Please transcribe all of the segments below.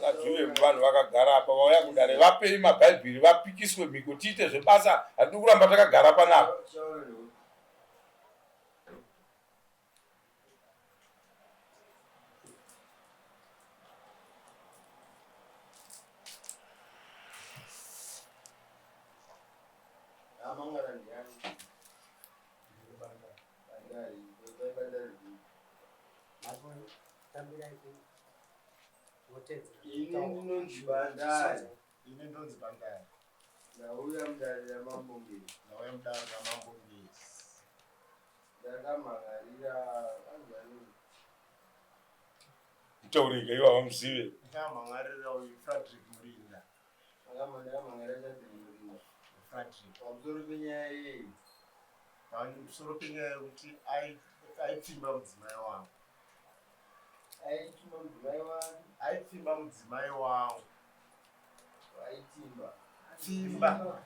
Vakadzi vevanhu vakagara apa vauya kudare, vapei mabhaibheri vapikiswe mhiko tiite zvebasa, hatidi kuramba takagara panapa. Ini ndinonzi Bandari. Ini ndonzi Bandari. Ndauya mudare raMambo Ngezi. Ndauya mudare raMambo Ngezi. Ndakamhan'arira anzani. Mutaurika ivo havamuzive. Ndakamhan'arira uyu Frederick Murinda. Ndakamhan'arira Frederick Murinda. Frederick. Pamusoro penyaya yei? Pamusoro penyaya yekuti aipfimba mudzimai wangu. Aipfimba mudzimai wangu. Aipfimba mudzimai wangu. Aitimba. Pfimba. Oh.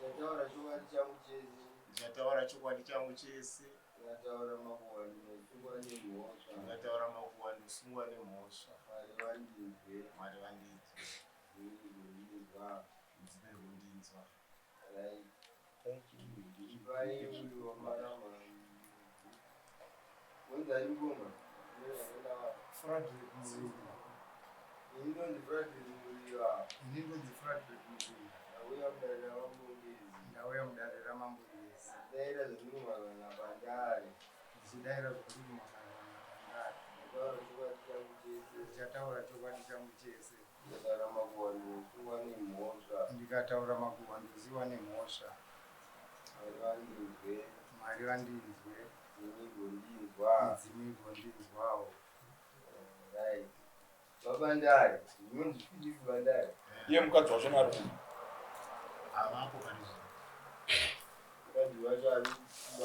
Ndichataura chokwadi changu chese. Ndichataura chokwadi changu chese. Ndikataura makuhwa ndinosungwa nemhosva. Ndikataura makuhwa ndosungwa nemhosva. Mwari vandinzwe. Mwari vandinzwe. Ndinzwa. Mudzimai kundinzwa. Right. Ipai uyo marama. Wenzani ngoma? Frederick Murinda. Ini ndonzi Frederick Murinda. Ini ndonzi Frederick Murinda. Ndauya mudare raMambo Ngezi. Ndauya mudare raMambo Ngezi. Ndaira zvandiri Bandari. Ndichidaira zvandiri Bandari. Ndataura chokwadi changu chese. Ndichataura chokwadi changu chese. Ndikataura makuhwa ndosiwa nemhosva. Ndikataura makuhwa ndosiwa nemhosva. Mwari vandinzwe. Mwari vandinzwe. Midzimu igondinzwa. Midzimu igondinzwawo. Right. VaBandari, ndinonzi Philip Bandari. Iye mukadzi wacho ari kupi? Havapo pari zvino. Mukadzi wacho ari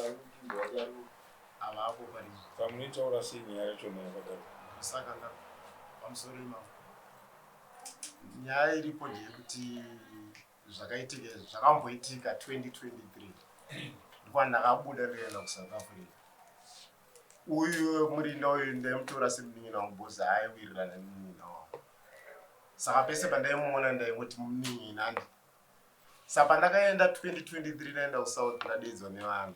ari kupindwa wacho ari kupi? Havapo pari zvino. Saka munoitaura sei nyaya yachona yakadaro? Saka nda pamusoro imambo. Nyaya iripo ndeyekuti zvakaitika izvi zvakamboitika 2023 ndopandakabuda ndikaenda kusouth africa uyu murinda uyu ndaimutora semunin'ina wangu bhozi aiwirirana nemunin'ina wangu saka pese pandaimuona ndaingoti munin'ina andi saka pandakaenda 2023 ndaenda kusouth ndadeedzwa nevanhu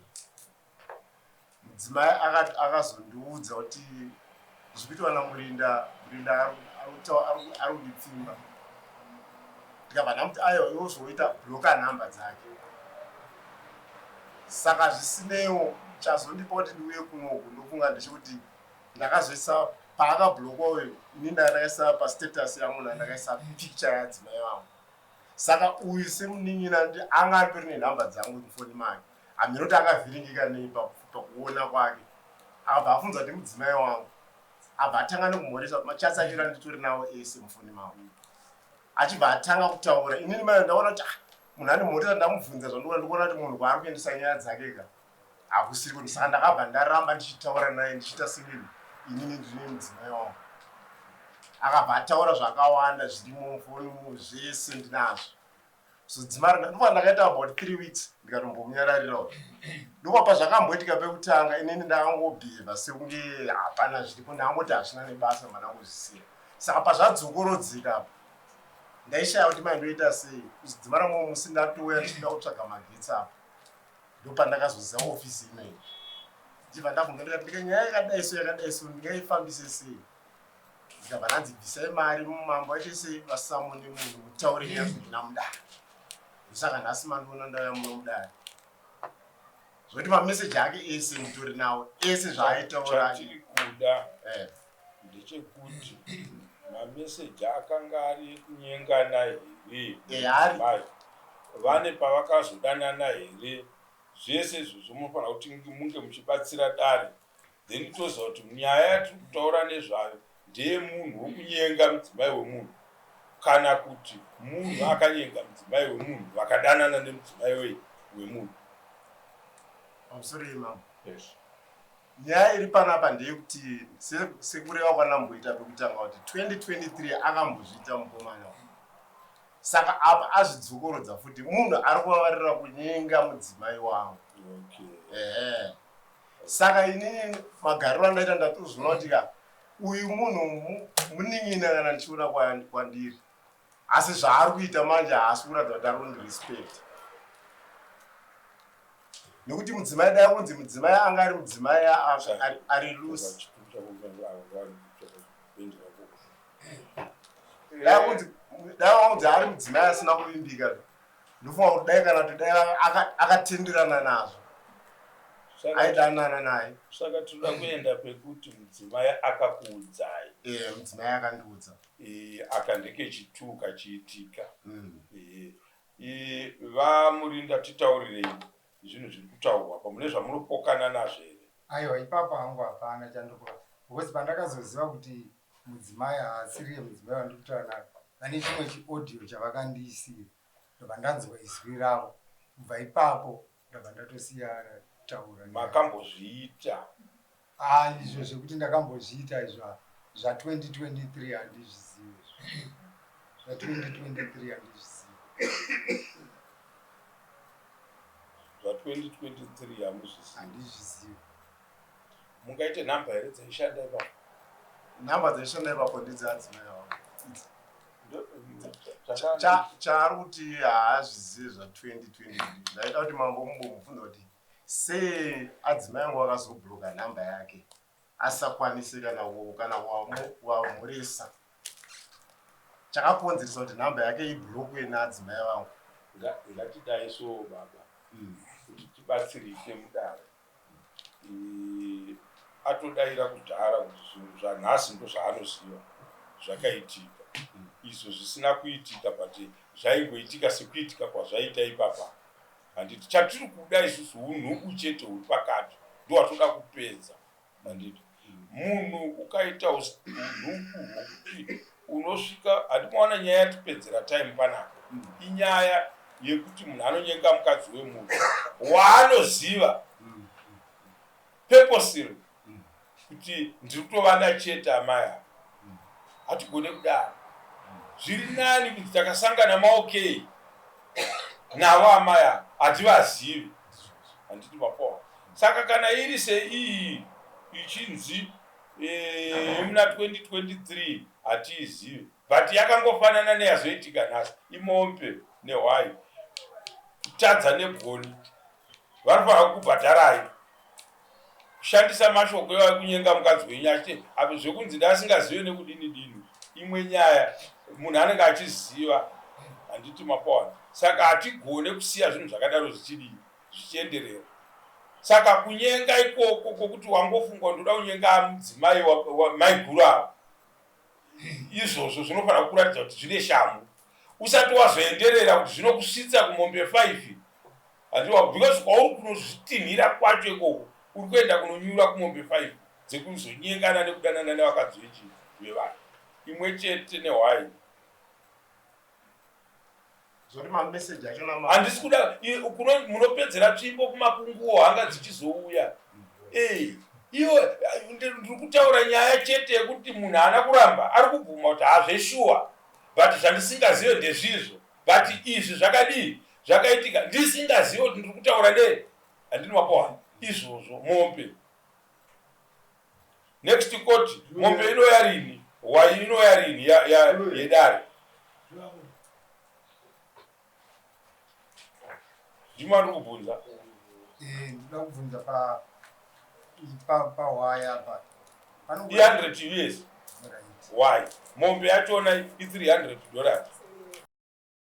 Mudzimai akazondiudza kuti zvikuitwa naMurinda, Murinda ari kundipfimba. Ndikabva ndamuti aiwa iwe zvoita bloka nhamba dzake. Saka zvisineiwo chazondipa kuti ndiuye kunoku ndofunga ndechekuti ndakazoisa paakablokwa uyu ini ndakaisa pastatus yangu ndakaisa picture yadzimai vangu. Saka uyu semunin'ina anga atori nenhamba dzangu mufoni make. Hameno kuti akavhiringika nei pakuona kwake. Akabva afunza kuti mudzimai wangu. Abva atanga nekumhoresa machats acho anditori nawo ese mufoni mangu. Achibva atanga kutaura. Inini mai ndaona kuti ah, munhu andimhoresa ndamubvunza zvandikuona ndikuona kuti munhu kwaari kuendesa nyaya dzake ka hakusiri kuti saka ndakabva ndaramba ndichitaura naye ndichiita singini inini ndine mudzimai wangu. Akabva ataura zvakawanda zvirimo mufoni zvese ndinazvo. So dzimara ndikuva ndakaita about 3 weeks ndikatombomunyararirawo. Ndikuva pazvakamboitika pekutanga inini ndakangobheva sekunge hapana zviripo ndakangoti hazvina nebasa mwana kuzvisiya. Saka pazvadzokorodzeka apa ndaishaya kuti mai ndoita sei kuzidzimara mumwe musi ndatouya ndichida kutsvaga magetsi apa ndopandakazoziva ofisi inoyi ndibva ndabvunza ndikati ndika nyaya yakadai so yakadai so ndingaifambise sei ndikabva ndanzi bvisai mari mumambo aite sei vasamune munhu mutaure nyaya zvina mudare ndosaka nhasi mandiona ndauya muno mudare zvekuti mameseji ake ese mutori nawo ese zvaaitaura Chatiri kuda eh. ndechekuti mameseji akanga ari ekunyengana here Eh, ari. Mai, vane pavakazodanana here zvese izvozvo munofanira kuti munge muchibatsira dare then toziva kuti nyaya yatiri kutaura nezvayo ndeyemunhu wokunyenga mudzimai wemunhu kana kuti munhu akanyenga mudzimai wemunhu vakadanana nemudzimai wei wemunhu. Pamusoro imambo. Yes. Nyaya iri panapa ndeyekuti sekureva kwandamboita pekutanga kuti 2023 akambozviita mukomana uyu. Saka apa azvidzokorodza futi munhu ari kuvavarira kunyenga mudzimai wangu. Okay. Ehe. Saka inini magariro andaita ndatozoona kuti ka Uyu munhu munin'ina kana ndichiona kwandiri, asi zvaari kuita manje haasi kuratidza kuti ari kundirespect, nekuti mudzimai, dai kunzi mudzimai anga ari mudzimai ari loose, dai kunzi ari mudzimai asina kuvimbika, ndofunga kuti dai kana kuti dai akatenderana nazvo, aidanana naye. Saka tinoda kuenda pekuti mudzimai akakuudzai. E, mudzimai akandiudza. E, aka ndekechitu kachiitika. E, vaMurinda, titaurirei zvinhu zviri kutaurwa pa mune zvamunopokana nazvo here? Aiwa, ipapo hangu hapana chandikuva, because pandakazoziva kuti mudzimai haasiriye mudzimai wandiri kutaura naye, vane chimwe chiaudio chavakandiisira, ndobva ndanzwa izwi ravo. Kubva ipapo ndabva ndatosiya taura. Makambozviita? Ah, izvo zvekuti ndakambozviita izvo zva2023 handizvizivi. Zva2023 handizvizivi. Zva2023 hamuzvizivi? Handizvizivi. Mungaite nhamba here dzaishanda ipapo? Nhamba dzaishanda ipapo ndedzadzimai vavo. Chaari kuti haazvizivi zva2023, zvaida kuti mambo mumbomubvunza kuti sei adzimai angu akazobhuloka nhamba yake asisakwanisi kana wamhurisa, chakakonzeresa kuti nhamba yake ibhulokwe naadzimai vangu. Ngatidai so, baba, kuti tibatsirike mudare. Atodayira kudhara kuti zvinhu zvanhasi ndo zvaanoziva zvakaitika, izvo zvisina kuitika, but zvaingoitika sekuitika kwazvaita ipapa, handiti? Chatiri kuda isusu unhubu chete huri pakati, ndo watoda kupedza, handiti? Munhu ukaita unhubu hwokuti unosvika, handimaona nyaya yatipedzera time panapa, inyaya yekuti munhu anonyenga mukadzi wemunhu waanoziva purposely kuti ndiri kutovada chete amai ava. Hatigone kudaro. Zviri nani kuti takasangana maokay navo amai ava, hativazivi, handiti mapoa? Saka kana iri seiyi ichinzi muna 2023 hatiizivi, but yakangofanana neyazoitika nhasi, imombe nehwai, kutadza nebwoni, vanofanira kukubhadharai kushandisa mashoko iwayo kunyenga mukadzi wenyu, achiti apo zvekunzi ndasingazive nekudini dini. Imwe nyaya munhu anenge achiziva, handiti mapoa? Saka hatigone kusiya zvinhu zvakadaro zvichidii, zvichienderera. Saka kunyenga ikoko kwokuti wangofungwa ndoda kunyenga mudzimai wamaiguru ava, izvozvo zvinofanira kukuratidza kuti zvine shamhu usati wazoenderera kuti zvinokusvitsa kumombe 5, handiwa? Because kwauri kunozvitinhira kwacho ikoko, uri kuenda kunonyura kumombe 5 dzekuzonyengana nekudanana nevakadzi vevanhu, imwe chete nehwai. Zvoti mameseji acho? Handisi kuda munopedzera tsvimbo kumakunguo, hanga dzichizouya. Iwe, ndiri kutaura nyaya chete yekuti munhu haana kuramba, ari kubvuma kuti hazveshuwa, but zvandisingazive ndezvizvo, but izvi zvakadii, zvakaitika ndisingazive kuti ndiri kutaura ne, handini mapoa? Izvozvo mombe, next court mombe inoya rini, hwai inoya rini yedare? Ndimo andiri kubvunza. Eh, ndinoda kubvunza pahwaya apa. I100 US. Why mombe yachona i$300.